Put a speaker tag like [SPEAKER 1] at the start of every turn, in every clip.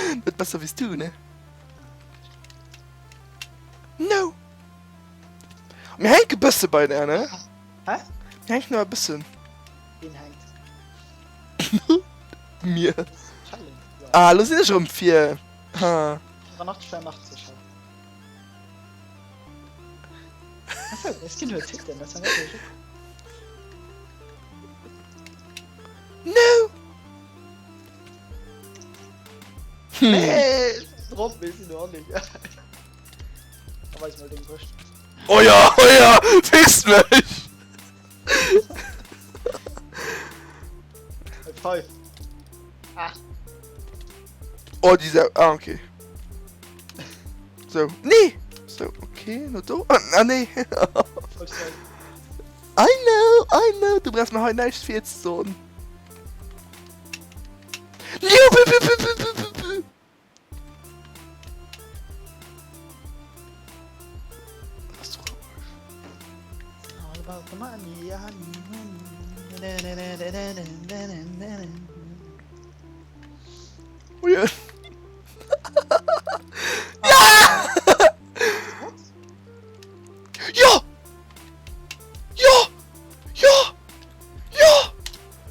[SPEAKER 1] Net besser wéi s du, ne? No! Mir hänke bësse bei der, ne?
[SPEAKER 2] Hä?
[SPEAKER 1] Mir hänken awer e bëssen.
[SPEAKER 2] Wien hänkt?
[SPEAKER 1] Mir.
[SPEAKER 2] Challenge, ja.
[SPEAKER 1] Ah, lo sinn ech erëm vir. Ha.
[SPEAKER 2] 84, 84 hei. Achso, es ginn huet Hitten, dat ass ja natierlech och.
[SPEAKER 1] No! Hm.
[SPEAKER 2] Nee, ech sinn drop, mee sinn och net. Da weis mol deng Brëscht.
[SPEAKER 1] Oh ja, oh ja, fix mech!
[SPEAKER 2] High five. Ah.
[SPEAKER 1] Oh, die Sau. Ah, okay. So, nee! So, okay, no do. Ah, ah nee. I know, I know, du brauchst mir hei näischt virzesoen. Jo! Jo! Jo! Jo!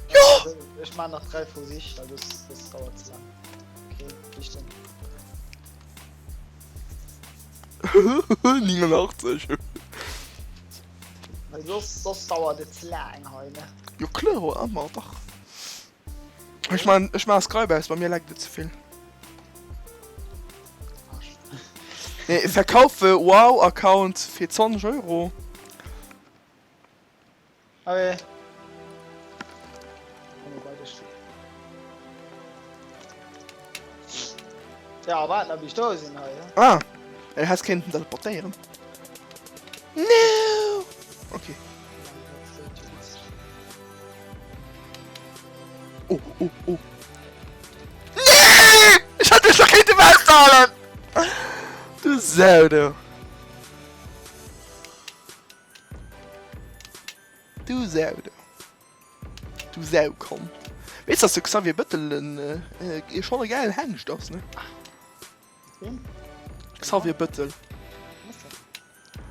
[SPEAKER 1] Jo!
[SPEAKER 2] Ech man nach 3 Versich, well das, das dauert ze lang. Okay, ich dann.
[SPEAKER 1] 89.
[SPEAKER 2] Well soss, soss dauert et ze laang hei, ne?
[SPEAKER 1] Jo kloer, ëmmer dach. Ech man, ech man Skype aus, bei mir leckt et ze vill. Nee, verkaufe wow Account fir 20 Euro.
[SPEAKER 2] Okay. Ja, warten, ob ich do sinn hei.
[SPEAKER 1] Ah, du häss kéinten teleportéieren. No! Okay. Oh, oh, oh. Nee! Ech hätt mech scho kéinte festhalen! Du Sau, du. Du Sau, du. Du Sau, komm. Weess, dass de Xavier Bëttel en äh, schonn e gäilen Hengst ass, ne?
[SPEAKER 2] Ween?
[SPEAKER 1] Xavier Bëttel.
[SPEAKER 2] Wien ass dat?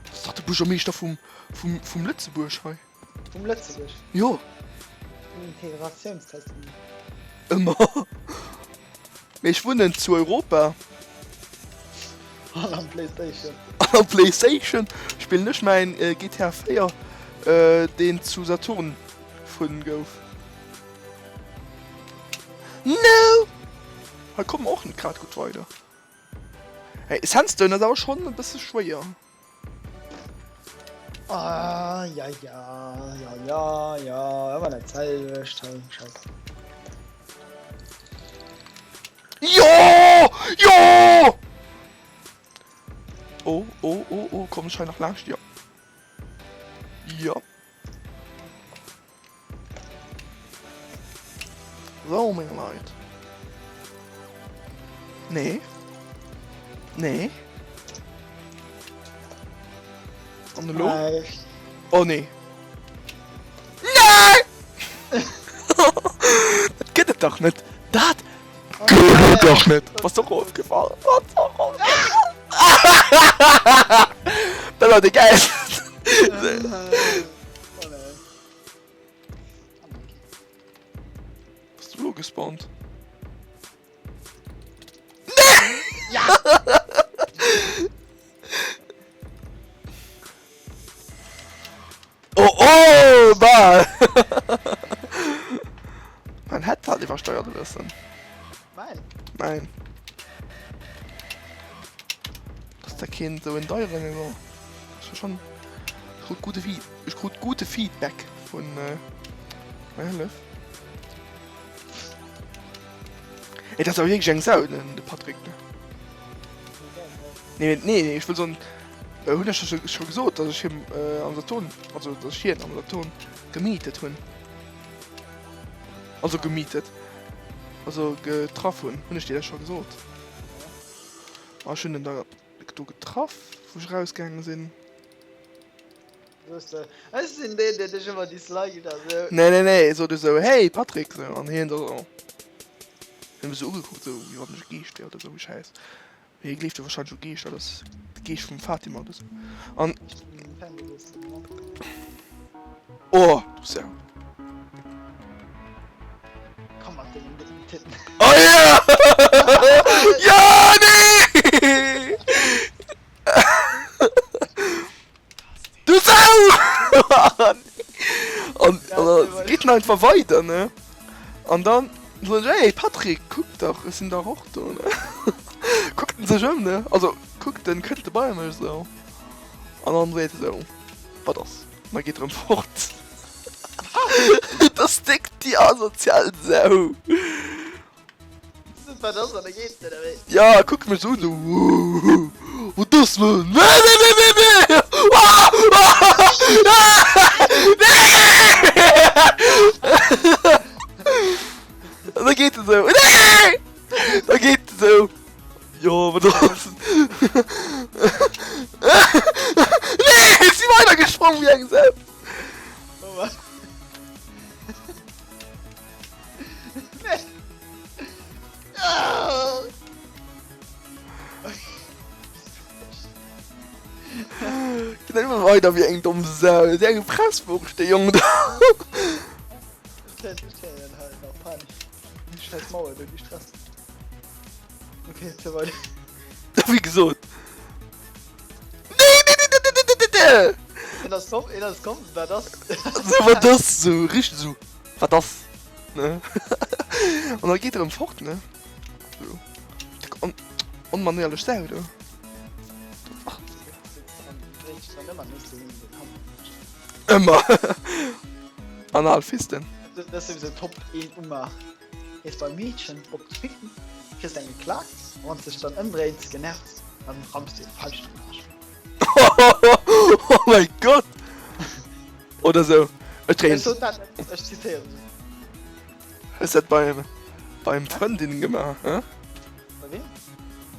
[SPEAKER 1] Dat ass dach de Buergermeeschter vum, vum, vum Lëtzebuerg hei.
[SPEAKER 2] Vum Lëtzebuerg?
[SPEAKER 1] Jo.
[SPEAKER 2] Den Integratiounstest.
[SPEAKER 1] Ëmmer. Mee ech wunnen zu Europa.
[SPEAKER 2] An am Playstation.
[SPEAKER 1] An am Playstation spillen ech mäin GTA 4, deen zu Saturn vun gouf. No! Hei komme mer och net grad gutt weider. Hey, Sandstone ass awer schonn e bësse schwéier.
[SPEAKER 2] Ah, ja, ja, ja, ja, ja, ëmmer dat selwecht hei, Scheiss.
[SPEAKER 1] Jo! Jo! Oh, oh, oh, oh, komm ech hei nach laanscht? Jo. Jo. So, meng Leit. Nee. Nee. An elo? Oh nee. Nee! Dat gëtt et dach net. Dat gëtt et dach net. Bass du och erofgefall? Bass du och erofgefall? Dat war de gäilsten. Bass du elo gespawnt? Nee!
[SPEAKER 2] Ja!
[SPEAKER 1] Oh oh bal! Mein Head hat iwwersteuert e bëssen.
[SPEAKER 2] Mein?
[SPEAKER 1] Mein. Dass da keen sou en deieren elo. Das war schon. Ich krut gute Feed ich krut gute Feedback vun äh, mei Hëllef. Ey, dat ass awer wierklech eng Sau, den de Patrick, ne? Nee, nee, nee, ech wëll soen, äh, hunn ech scho scho gesot, dass ech him äh, am Saturn, also dass ech hien am Saturn gemietet hunn. Also gemietet. Also getraff hunn. Hunn ech dir dat scho gesot? Ah, ech hunn en da do getraff, wou ech rausgaange sinn.
[SPEAKER 2] Soos de, ech sinn deen, deen dech ëmmer disliked a sou.
[SPEAKER 1] Nee, nee, nee, sot ech sou, hey Patrick, sou, an hien sou, oh. Hien huet mech esou ugekuckt, esou wéi wann ech e Geescht wär oder esou e Schäiss. Mee hie gleeft jo warscheinlech u Geeschter, dat ass de Geescht vum Fatima oder esou. An. Oh, du Sau.
[SPEAKER 2] Komm mat dengem décken Titten.
[SPEAKER 1] Oh ja! Ja, nee! Du Sau! An, an geht en einfach weider, ne? An dann so ech, ey Patrick, kuck dach, ech sinn dach och do, ne? Kuckt en sech ëm, ne? Also kuckt en, kënnt e bei mech esou. An dann seet e sou, wat ass? An da geet erëm fort. Dat ass déck déi asozial Sau.
[SPEAKER 2] Wat ass an da geet oder wéi?
[SPEAKER 1] Ja, kuckt mech sou un, sou, Wat ass, Mann? Nee, nee, nee, nee, nee! Ah! Ah! Nee! An da geet e sou, Nee! Da geet e sou, Jo, wat ass? Nee! Ech si weidergesprong wéi eng Sau.
[SPEAKER 2] Oh Mann.
[SPEAKER 1] Geet ëmmer weider wéi eng domm Sau. Déi eng Presswurscht, dee Jong do. Wéi gesot. Nee, nee, nee, nee, nee, nee, nee.
[SPEAKER 2] Een ass komm, een ass komm, wat ass?
[SPEAKER 1] Sou, wat ass? Sou, richteg sou, wat ass? Ne? An da geet erëm fort, ne? Sou. On, onmanéierlech Sau, du. Ëmmer. Anal Fisten.
[SPEAKER 2] Dat ass sowieso top een Umaach. Gees beim Meedchen op d'Picken, kriss eng geklaakt, a wann se sech dann ëmdréit, genervt, dann ramms de ihr d'Fauscht an den Arsch.
[SPEAKER 1] Oh mein Gott! Oder sou. Ech dréien.
[SPEAKER 2] Ech sot dat net, ech zitéieren just.
[SPEAKER 1] Hues dat beim beim Frëndin gemaach, hä?
[SPEAKER 2] Bei wem?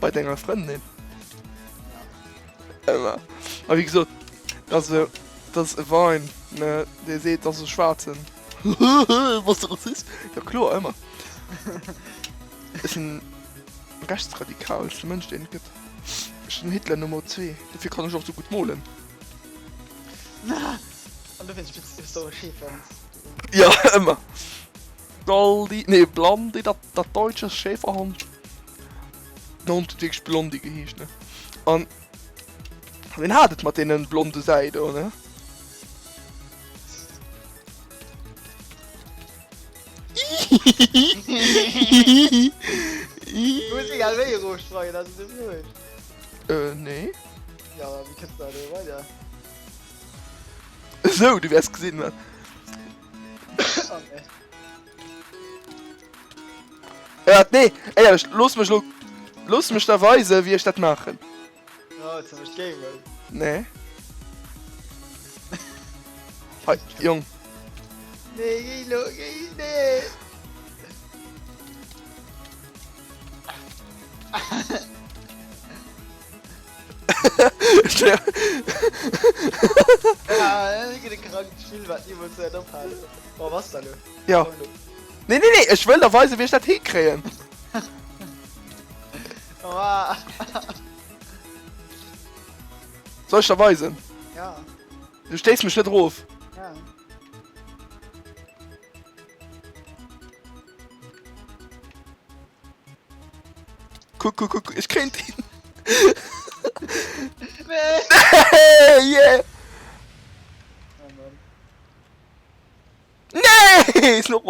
[SPEAKER 1] Bei denger Frëndin.
[SPEAKER 2] Ja.
[SPEAKER 1] Ëmmer. A wéi gesot, dat ass e dat ass e Wein, ne, dee seet, dat ass e schwaarzen. Bass de Rassist? Jo kloer, ëmmer. Ech sinn rechtsradikalste Mënsch, deen et gëtt. Ech sinn Hitler Nummer 2, dofir kann ech och sou gutt molen.
[SPEAKER 2] An dofir spills du och e Schäferhond.
[SPEAKER 1] Jo, ëmmer. Goldi, nee Blandi, dat, dat deutsche Schäferhond. Den Hond huet wierklech Blondi geheescht, ne? An deen hat et mat deenen blonde Säi do, ne?
[SPEAKER 2] Du muss egal wéi erofsprangen, dat ass esou blöd.
[SPEAKER 1] Äh, nee.
[SPEAKER 2] Ja, aber wéi kënns du da elo weider?
[SPEAKER 1] Esou, du wäers gesinn, wat.
[SPEAKER 2] Oh nee.
[SPEAKER 1] Äh, nee, éierlech, looss mech lo, looss mech der weisen, wéi ech dat maachen.
[SPEAKER 2] Oh, jetzt hab ich Game, ey.
[SPEAKER 1] Nee. Hei, Jong.
[SPEAKER 2] Nee, geh lo, geh, nee. Ja, dat gëtt e krankt Spill, wat niemools wäert ophalen. Oh, was da lo?
[SPEAKER 1] Ja. Nee, nee, nee, ech wëll der weisen, wéi ech dat hikréien.
[SPEAKER 2] Aua.
[SPEAKER 1] Soll ech der weisen?
[SPEAKER 2] Ja.
[SPEAKER 1] Du stéiss mech net erof.
[SPEAKER 2] Ja.
[SPEAKER 1] Kuck, kuck, kuck, ech kréint hin.
[SPEAKER 2] Nee.
[SPEAKER 1] Yeah.
[SPEAKER 2] Oh Mann.
[SPEAKER 1] Nee, ist noch.